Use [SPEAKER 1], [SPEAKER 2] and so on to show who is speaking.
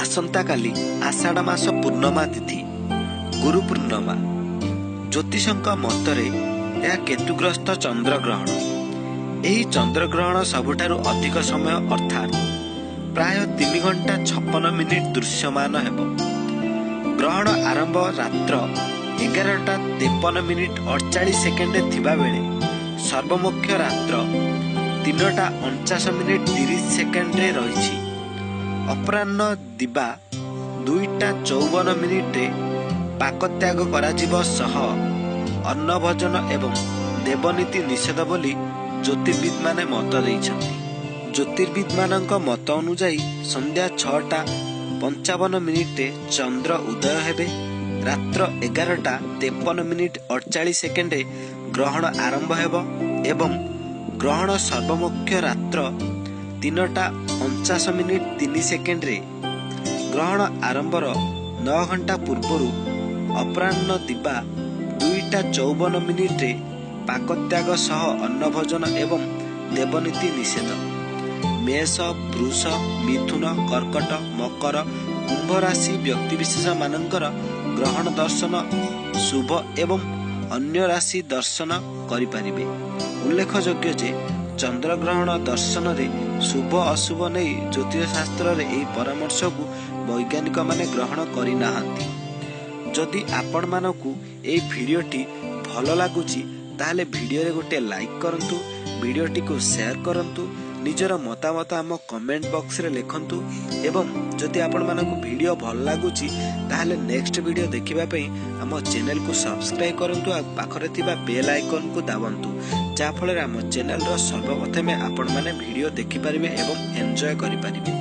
[SPEAKER 1] ଆସନ୍ତାକାଲି ଆଷାଢ଼ ମାସ ପୂର୍ଣ୍ଣମା ତିଥି ଗୁରୁ ପୂର୍ଣ୍ଣମା। ଜ୍ୟୋତିଷଙ୍କ ମତରେ ଏହା କେତୁଗ୍ରସ୍ତ ଚନ୍ଦ୍ରଗ୍ରହଣ। ଏହି ଚନ୍ଦ୍ରଗ୍ରହଣ ସବୁଠାରୁ ଅଧିକ ସମୟ ଅର୍ଥାତ୍ ପ୍ରାୟ 3 ଘଣ୍ଟା 56 ମିନିଟ୍ ଦୃଶ୍ୟମାନ ହେବ। ଗ୍ରହଣ ଆରମ୍ଭ ରାତ୍ର 11ଟା 53 ମିନିଟ୍ 48 ସେକେଣ୍ଡରେ ଥିବାବେଳେ ସର୍ବମୋକ୍ଷ ରାତ୍ର 3ଟା 49 ମିନିଟ୍ 30 ସେକେଣ୍ଡରେ ରହିଛି। ଅପରାହ୍ନ ଦିବା 2ଟା 54 ମିନିଟ୍ରେ ପାକତ୍ୟାଗ କରାଯିବ ସହ ଅନ୍ନଭୋଜନ ଏବଂ ଦେବନୀତି ନିଷେଧ ବୋଲି ଜ୍ୟୋତିର୍ବିଦମାନେ ମତ ଦେଇଛନ୍ତି। ଜ୍ୟୋତିର୍ବିଦମାନଙ୍କ ମତ ଅନୁଯାୟୀ ସନ୍ଧ୍ୟା 6ଟା 55 ମିନିଟ୍ରେ ଚନ୍ଦ୍ର ଉଦୟ ହେବେ। ରାତ୍ର 11ଟା 53 ମିନିଟ୍ 48 ସେକେଣ୍ଡରେ ଗ୍ରହଣ ଆରମ୍ଭ ହେବ ଏବଂ ଗ୍ରହଣ ସର୍ବମୋକ୍ଷ ରାତ୍ର 3ଟା 49 ମିନିଟ୍ 3 ସେକେଣ୍ଡରେ। ଗ୍ରହଣ ଆରମ୍ଭର 9 ଘଣ୍ଟା ପୂର୍ବରୁ ଅପରାହ୍ନ ଦିବା 2ଟା 54 ମିନିଟ୍ରେ ପାକତ୍ୟାଗ ସହ ଅନ୍ନଭୋଜନ ଏବଂ ଦେବନୀତି ନିଷେଧ। ମେଷ, ବୃଷ, ମିଥୁନ, କର୍କଟ, ମକର, କୁମ୍ଭ ରାଶି ବ୍ୟକ୍ତିବିଶେଷମାନଙ୍କର ଗ୍ରହଣ ଦର୍ଶନ ଶୁଭ ଏବଂ ଅନ୍ୟ ରାଶି ଦର୍ଶନ କରିପାରିବେ। ଉଲ୍ଲେଖଯୋଗ୍ୟ ଯେ ଚନ୍ଦ୍ରଗ୍ରହଣ ଦର୍ଶନରେ ଶୁଭ ଅଶୁଭ ନେଇ ଜ୍ୟୋତିଷ ଶାସ୍ତ୍ରରେ ଏହି ପରାମର୍ଶକୁ ବୈଜ୍ଞାନିକମାନେ ଗ୍ରହଣ କରିନାହାନ୍ତି। ଯଦି ଆପଣମାନଙ୍କୁ ଏହି ଭିଡ଼ିଓଟି ଭଲ ଲାଗୁଛି, ତାହେଲେ ଭିଡ଼ିଓରେ ଗୋଟେ ଲାଇକ୍ କରନ୍ତୁ, ଭିଡ଼ିଓଟିକୁ ସେୟାର କରନ୍ତୁ, ନିଜର ମତାମତ ଆମ କମେଣ୍ଟ ବକ୍ସରେ ଲେଖନ୍ତୁ ଏବଂ ଯଦି ଆପଣମାନଙ୍କୁ ଭିଡ଼ିଓ ଭଲ ଲାଗୁଛି, ତାହେଲେ ନେକ୍ସଟ ଭିଡ଼ିଓ ଦେଖିବା ପାଇଁ ଆମ ଚ୍ୟାନେଲକୁ ସବସ୍କ୍ରାଇବ୍ କରନ୍ତୁ ଆଉ ପାଖରେ ଥିବା ବେଲ୍ ଆଇକନ୍କୁ ଦାବନ୍ତୁ, ଯାହାଫଳରେ ଆମ ଚ୍ୟାନେଲର ସର୍ବପ୍ରଥମେ ଆପଣମାନେ ଭିଡ଼ିଓ ଦେଖିପାରିବେ ଏବଂ ଏନ୍ଜୟ କରିପାରିବେ।